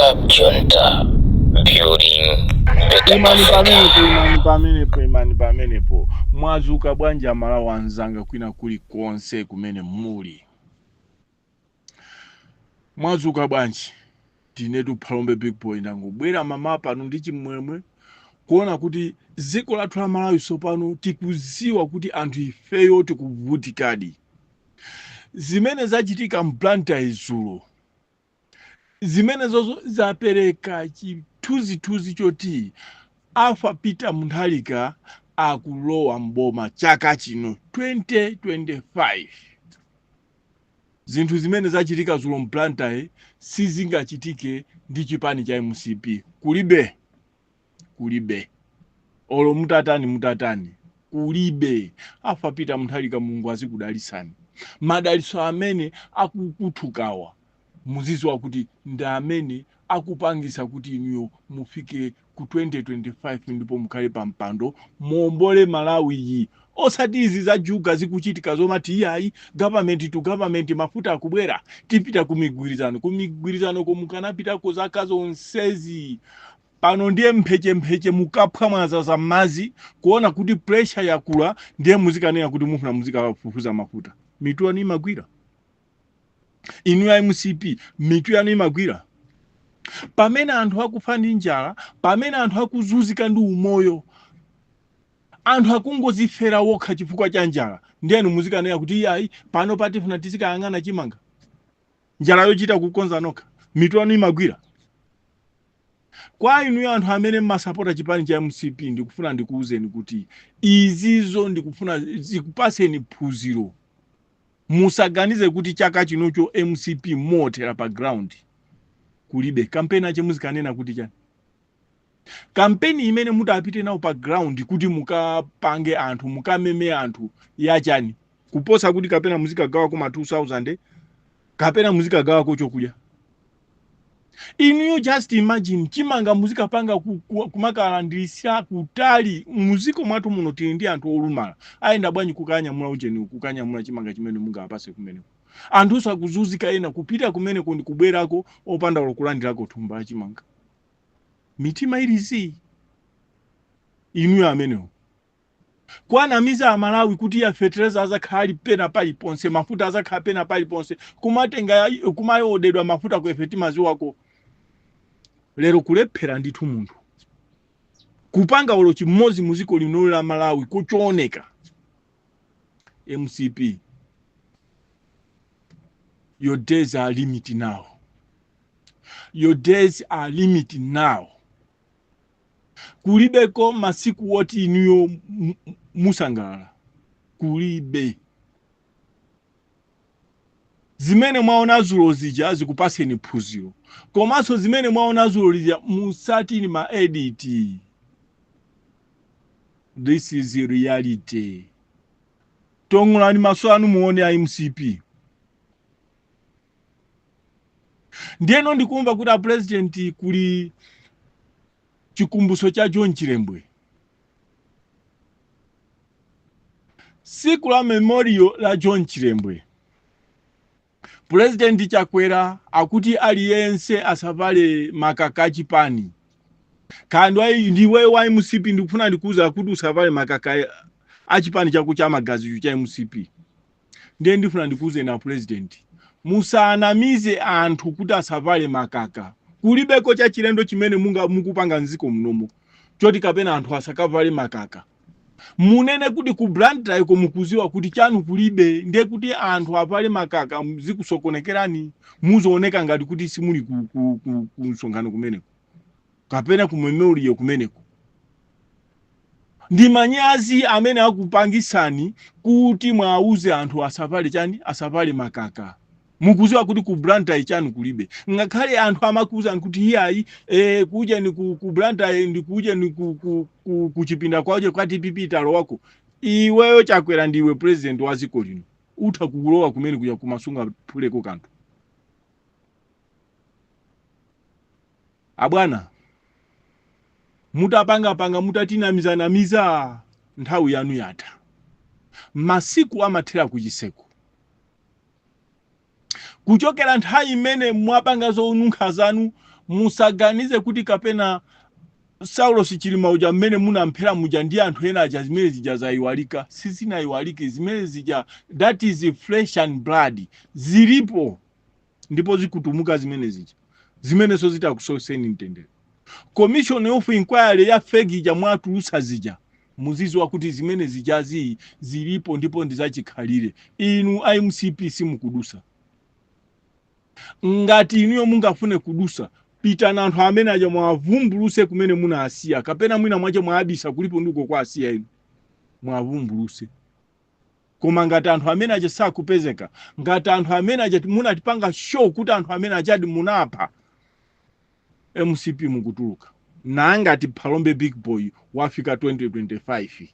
Club Junta, building better Imani pamenepo. Africa. Imani pamenepo, imani pamenepo. Mwazuka bwanji Amalawi anzanga kwina kulikonse kumene muli? Mwazuka bwanji? Ndinetu Phalombe Big Boy, ndangobwera mama pano ndi chimwemwe kuona kuti dziko lathu la Malawi tsopano tikuziwa kuti anthu ifeyo tikuvutikadi. Zimene zachitika m'Blantyre dzulo, zimenezozo zapereka chithunzithunzi choti Arthur Peter Mutharika akulowa mboma chaka chino 2025. Zinthu zimene zachitika dzulo m'Blantyre sizingachitike ndi chipani cha MCP. Kulibe, kulibe, olo mutatani mutatani, kulibe. Arthur Peter Mutharika, Mulungu azikudalisani. Madaliso amene akukuthukawa, muziziwa kuti ndi amene akupangisa kuti inuyo mufike ku 2025 ndipo mukhale pa mpando, muombole Malawi iyi, osati izi zajuga zikuchitika zomati iyayi, government to government, mafuta akubwera, tipita ku migwirizano. Ku migwirizano komukanapitako zaka zonsezi. Pano ndiye mphechempheche mukaphwa mwazaza m'madzi, kuona kuti pressure yakula, ndiye muzikanena kuti mufuna muzikafufuza mafuta. Mitu yanu imagwira? Inu ya MCP, mitu yanu imagwira? Pamene anthu akufa ndi njala, pamene anthu akuzunzika ndi umoyo, anthu akungozifera wokha chifukwa cha njala, ndiyenu muzikanena kuti iyayi, pano patifuna tizikayang'ana chimanga. Njala yochita kukonza nokha, mitu yanu imagwira? Kwa inuyo anthu amene mmasapota chipani cha MCP, ndikufuna ndikuwuzeni kuti izizo ndikufuna zikupaseni phunziro. Musaganize kuti chaka chinocho MCP mothera pa ground. Kulibe kampeni ache muzikanena kuti chani? Kampeni imene mutapite nawo pa ground kuti mukapange anthu, mukameme anthu yachani, kuposa kuti kapena muzikagawako ma 2000 kapena muzikagawako chokudya? Inuyo just imagine, chimanga muzikapanga kumakalandirisira kutali. Muziko mwathu muno tili ndi anthu olumala, ayenda bwanji kukanyamula ujeni, kukanyamula chimanga chimene mungapase kumeneko? Anthu sakuzunzika, ena kupita kumeneko ndi kubwerako opanda kulandirako thumba la chimanga. Mitima ilizi inuyo amenewo kwanamiza Amalawi kuti ya fetereza azakhala ali pena paliponse, mafuta azakhala pena paliponse, kumatenga kumayodedwa mafuta ku efe timaziwako. Lero kulephera ndithu munthu kupanga olo chimodzi muziko lino la Malawi kuchooneka. MCP, your days are limited now, your days are limited now. Kulibeko masiku woti inuyo musangalala, kulibe. Zimene mwaona zulo zija zikupaseni phunziro. Komanso zimene mwaona zulo lija musati ni ma edit, this is reality. Tong'olani maso anu muone a MCP. Ndiyeno ndikumva kuti a president kuli chikumbuso cha John Chilembwe, siku la memorial la John Chilembwe. President Chakwera akuti aliyense asavale makaka achipani. Kandi ndiwe wa MCP, ndikufuna ndikuuza kuti usavale makaka achipani chako cha magazi cha MCP. Ndiye ndifuna ndikuuze na president, musanamize anthu kuti asavale makaka. Kulibeko cha chilendo chimene munga mukupanga mziko munomo choti kapena anthu asakavale makaka. Munene kuti ku Blantyre ko mukuziwa kuti chanu kulibe, ndiye kuti anthu avale makaka zikusokonekerani, muzooneka ngati kuti simuli ku msonkhano kumeneko kapena ku memorial kumeneko. Ndi manyazi amene akupangisani kuti mwauze anthu asavale chani, asavale makaka. Mukuziwa kuti ku Blantyre chanu kulibe. Ngakhale anthu amakuwuzani kuti iyayi, kuja ni ku Blantyre ndi kuja ni ku chipinda kwaje kwa DPP talowako. Iweyo Chakwera, ndiwe president wa dziko lino, utha kukulowa kumene kuja kumasunga phuleko kanthu. Abwana, mutapangapanga, mutatinamizanamiza, nthawi yanu yatha. Masiku amathera kuchiseko. Kuchokera nthawi imene mwapanga zonunkha zanu, Musaganize kuti kapena Saulos Chilima uja mmene munamphera muja ndi anthu ena aja, zimene zija zayiwalika. Sizinayiwalike zimene zija. That is flesh and blood, zilipo ndipo zikutumuka zimene zija, zimenenso zitakusoweseni mtendere. Commission of inquiry ya fake ija mwatulusa zija, muziziwa kuti zimene zijazi zilipo ndipo ndizachikhalire. Inu a MCP simukudusa. Ngati inuyo mungafune kudusa, pitani anthu amene aja mwavumbuluse kumene munasiya, kapena mwina mwache mwabisa kulipo ndiko kwa asiya, inu mwavumbuluse. Koma ngati anthu amene aja sakupezeka, ngati anthu amene aja munatipanga show kuti anthu amene ajadi munapha, MCP mukutuluka. Nangati Phalombe big boy wafika 2025,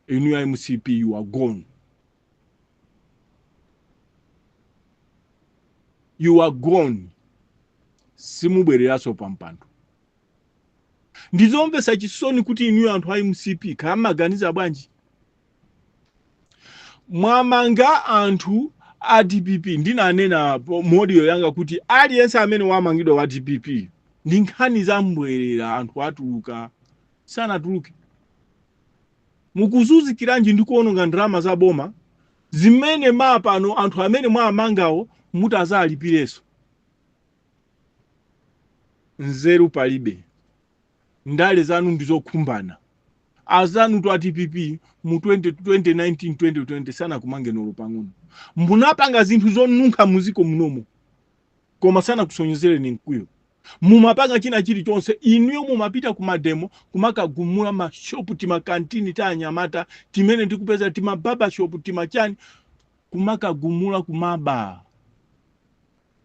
inu ya MCP, you are gone, you are gone, simubwereranso pa mpando. Ndizomvetsa chisoni kuti inuyo anthu a MCP kamaganiza bwanji? Mwamanga anthu a DPP. Ndinanena mu audio yanga kuti aliyense amene wamangidwa wa DPP ndi nkhani za mbwerera, anthu atuluka. Sanatuluke. Mukuzuzikiranji ndi kuononga ndalama za boma zimene mapano anthu amene mwamangawo mutazalipireso? Nzeru palibe, ndale zanu ndizokhumbana. Azanu tu a DPP mu 20, 2019, 2020 sanakumange nolo pang'ono. Munapanga zinthu zonunkha muziko munomo, koma sanakusonyezereni mkwiyo. Mumapanga china chilichonse inuyo, mumapita ku mademo kumakagumula mashopu, timakantini ta anyamata timene tikupeza, tima barbershop, timachani, kumakagumula, kumaba.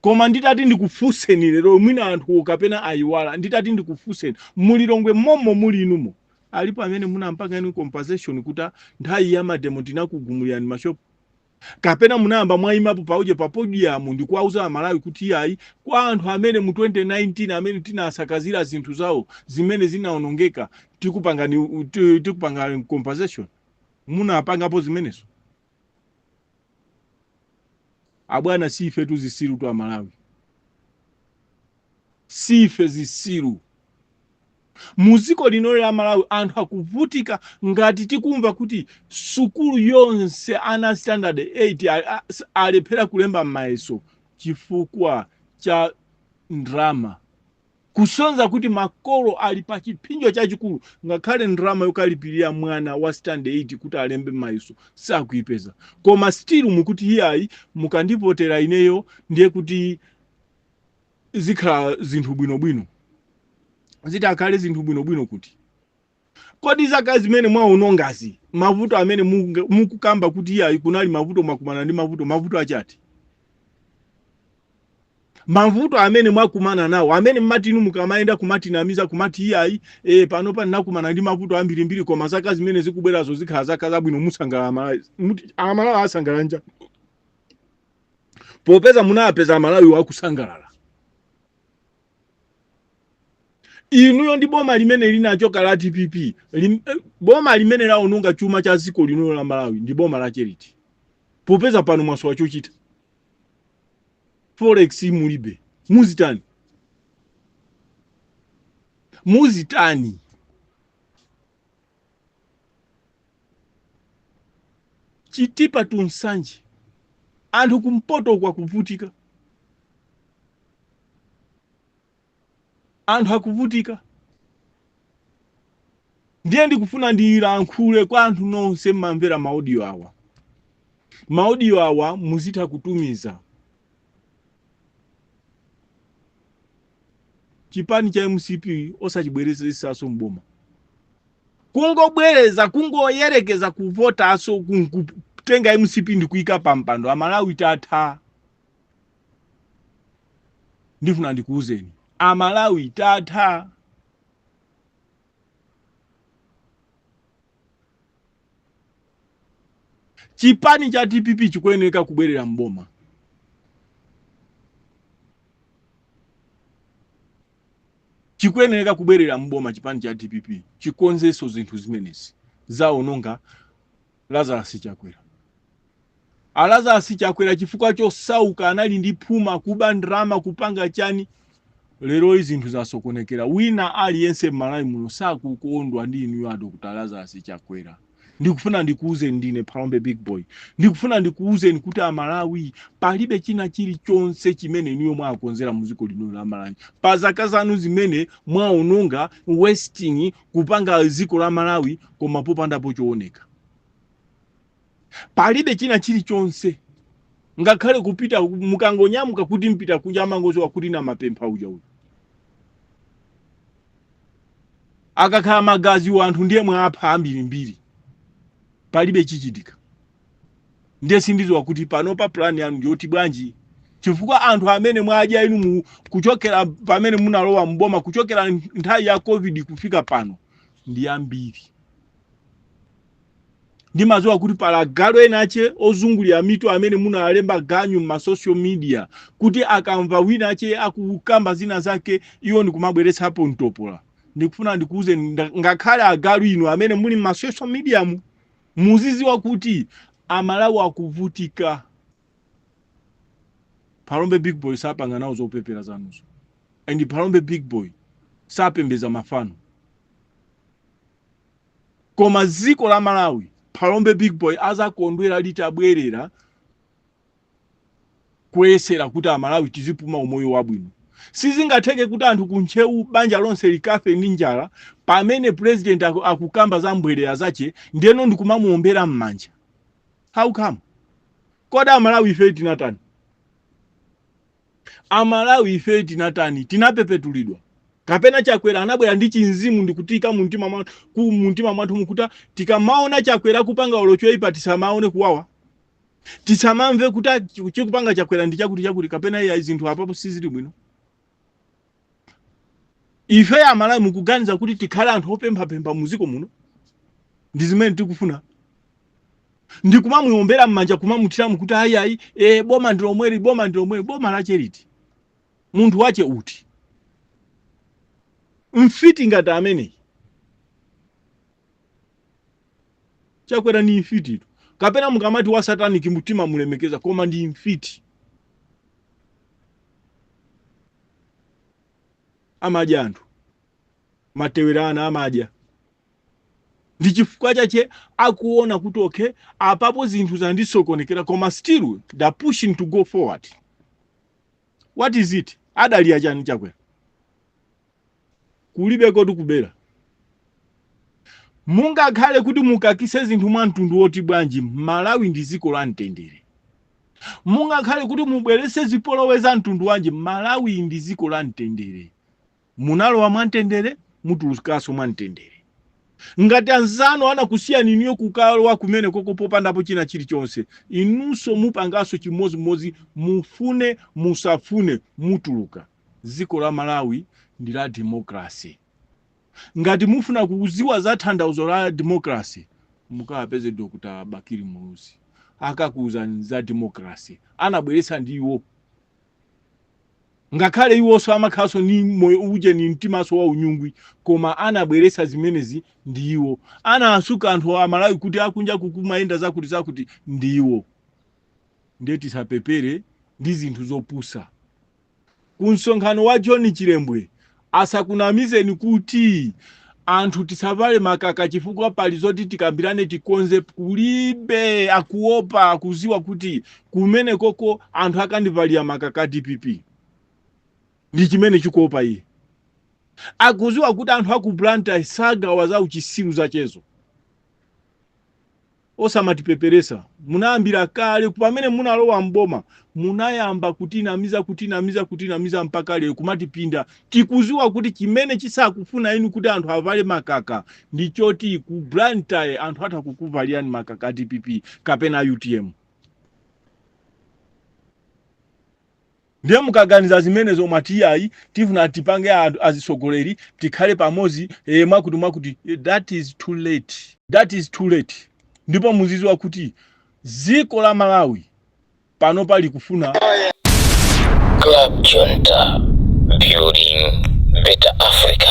Koma nditati ndikufunseni lero, mwina anthu kapena ayiwala, nditati ndikufunseni, mulilongwe mommo muli inumo, alipo amene munampanga inu compensation kuti nthawi ya mademo tinakugumulirani mashopu? Kapena munayamba mwayimapo pauje pa podium ndikuwauza Amalawi kuti iyayi, kwa anthu amene mu 2019 amene tinasakazira zinthu zawo zimene zinaonongeka, tikupangani compensation? Munapangapo zimenezo? Abwana, si ife tu zisilu tu Amalawi, si ife zisilu. Muziko lino la Malawi anthu akuvutika. Ngati tikumva kuti sukulu yonse ana standard 8 alephera kulemba mayeso chifukwa cha ndrama, kusonza kuti makolo ali pa chipsinjo chachikulu, ngakhale ndrama yokalipirira mwana wa standard 8 kuti alembe mayeso sakuipeza. Koma still mukuti iyayi, mukandivotera ineyo ndiye kuti zikhala zinthu bwinobwino. Zitakhale zinthu bwinobwino kuti kodi zaka zimene mwaonongazi, mavuto amene mukukamba kuti iyayi kunali mavuto, mwakumana ndi mavuto, mavuto achati? Mavuto amene mwakumana nawo, amene mmati inu mukamayenda kumatinamiza kumati iyayi, panopa ndinakumana ndi mavuto ambirimbiri, koma zaka zimene zikubwerazo zikhala zaka zabwino, musangalala Amalawi. Amalawi asangalala popeza munapeza Amalawi wakusangalala? Inuyo ndi boma limene linachoka la DPP, boma limene laononga chuma cha dziko lino la Malawi ndi boma la charity. Popeza pano mwasowa chochita, forex mulibe, muzitani? Muzitani? Chitipa to Nsanje, anthu kumpoto kwakuvutika, anthu akuvutika. Ndiye ndikufuna ndilankhule kwa anthu nonse mmamvera ma audio awa. Ma audio awa muzitha kutumiza. Chipani cha MCP osachibwerezesanso mboma. Kungobwereza, kungoyerekeza kuvotanso, kutenga MCP ndikuyika pa mpando, Amalawi tatha. Ndifuna ndikuwuzeni, Amalawi tatha. Chipani cha DPP chikuyeneka kubwerera mboma. Chikuyeneka kubwerera mboma chipani cha DPP, chikonzenso zinthu zimenezi zaononga Lazarus Chakwera. Alazarus Chakwera, chifukwa chosauka, anali ndi phuma, kuba ndrama, kupanga chani. Lero zinthu zasokonekera. Wina aliyense m'Malawi muno sakukondwa ndi inuyo a Dr. Lazarus Chakwera. Ndikufuna ndikuwuzeni, ndine Phalombe Big Boy, ndikufuna ndikuwuzeni kuti Amalawi palibe china chilichonse chimene inuyo mwakonzera mu dziko lino la Malawi pa zaka zanu zimene mwaononga, wasting, kupanga dziko la Malawi koma popandapo chooneka. Palibe china chilichonse, ngakhale kupita, mukangonyamuka kuti mpita kunja, amangoziwa kuti namapempha uja uyu akakhala magazi wanthu ndiye mwapha ambirimbiri, palibe chichitika. Ndiye sindiziwa kuti panopa plan yanu ndiyoti bwanji, chifukwa anthu amene mwadya inu kuchokera pamene munalowa mboma, kuchokera nthawi ya COVID kufika pano, ndi ambiri. Ndimaziwa kuti pala agalu ena ache ozungulira mitu amene munalemba ganyu m'ma social media kuti akamva wina ache akukamba zina zake, iwo ndikumabweretsapo mtopola. Ndikufuna ndikuuze, ngakhale agalu inu amene muli m'ma social media mu, muziziwa kuti Amalawi akuvutika. Phalombe Big Boy sapanga nawo zopepera zanuzo, and Phalombe Big Boy sapembeza mafano. Koma dziko la Malawi, Phalombe Big Boy azakondwera litabwerera kuyesera kuti Amalawi tizipuma umoyo wabwino. Sizingatheke kuti anthu kuntcheu banja lonse likafe ndi njala pamene president akukamba za mbwerera zache, ndiyeno ndikumamuombera m'manja. How come? Kodi Amalawi ife tinatani? Amalawi ife tinatani? Tinapepetulidwa kapena Chakwera anabwera ndi chinzimu ndikutika mumtima mwathu mukuti tikamaona Chakwera kupanga olo choyipa tisamaone kuwawa, tisamamve kuti chikupanga Chakwera ndi chakuti chakuti, kapena iya zinthu apapo sizili bwino? Ife Amalawi mukuganiza kuti tikhale anthu opemphapempha muziko muno ndi zimene tikufuna, ndikumamuombera m'manja, kumamuthiramu kuti ayi ayi, boma ndi lomweli, boma ndi lomweli? Boma lache liti? Munthu wache uti? Mfiti ngati ameneyi Chakwera ni mfititu. Kapena mukamati wa satanic mtima mulemekeza, koma ndi mfiti, amadya anthu matewerana, amadya. Ndi chifukwa chache akuona kuti okay, apapo zinthu zandisokonekera, koma still the pushing to go forward. What is it? Adaliya chani Chakwera? Kulibe koti kubera. Mungakhale kuti mukakise zinthu mwa mtundu woti bwanji, Malawi ndi dziko la mtendere. Mungakhale kuti mubwerese zipolowe za mtundu wanji, Malawi ndi dziko la mtendere. Munalowa mwa mtendere, mutulukanso mwa mtendere. Ngati anzanu anakusiyani inuyo kukalowa kumene koko popandapo china chilichonse, inunso mupanganso chimodzimodzi. Mufune musafune, mutuluka. Dziko la Malawi ndi la democracy. Ngati mufuna kuziwa za tanthauzo la democracy, mukapeze Dr Bakili Muluzi, akakuwuzani za democracy. Anabweretsa ndi iwo, ngakhale iwonso amakhalanso ni moyo uje ni mtimaso wa unyungwi, koma anabweretsa zimenezi ndi iwo. Anasuka anthu Amalawi kuti akunja kukumayenda zakuti zakuti ndi iwo. Ndiye tisapepere ndi zinthu zopusa. Ku msonkhano wa John Chilembwe asakunamizeni kuti anthu tisavale makaka chifukwa pali zoti tikambirane, tikonze. Kulibe. Akuopa, akuziwa kuti kumene koko anthu akandivalira makaka DPP. Ndi chimene chikuopa iye. Akuziwa kuti anthu aku Blantyre sagawa za uchisiru zachezo. Osamatipeperesa. Munayambira kale pamene munalowa mboma, munayamba kutinamiza, kutinamiza, kutinamiza mpaka lero kumatipinda. Tikuziwa kuti chimene chisakufuna inu kuti anthu avale makaka ndi choti ku Blantyre anthu atha kukuvalirani makaka DPP kapena UTM. Ndiye mukaganiza zimenezo, mwati ayi, tifuna tipange anthu azisogoleri tikhale pamodzi, mwakuti mwakuti. That is too late, that is too late. Ndipo muziziwa kuti dziko la Malawi pano pali kufuna Club Junta, building better Africa.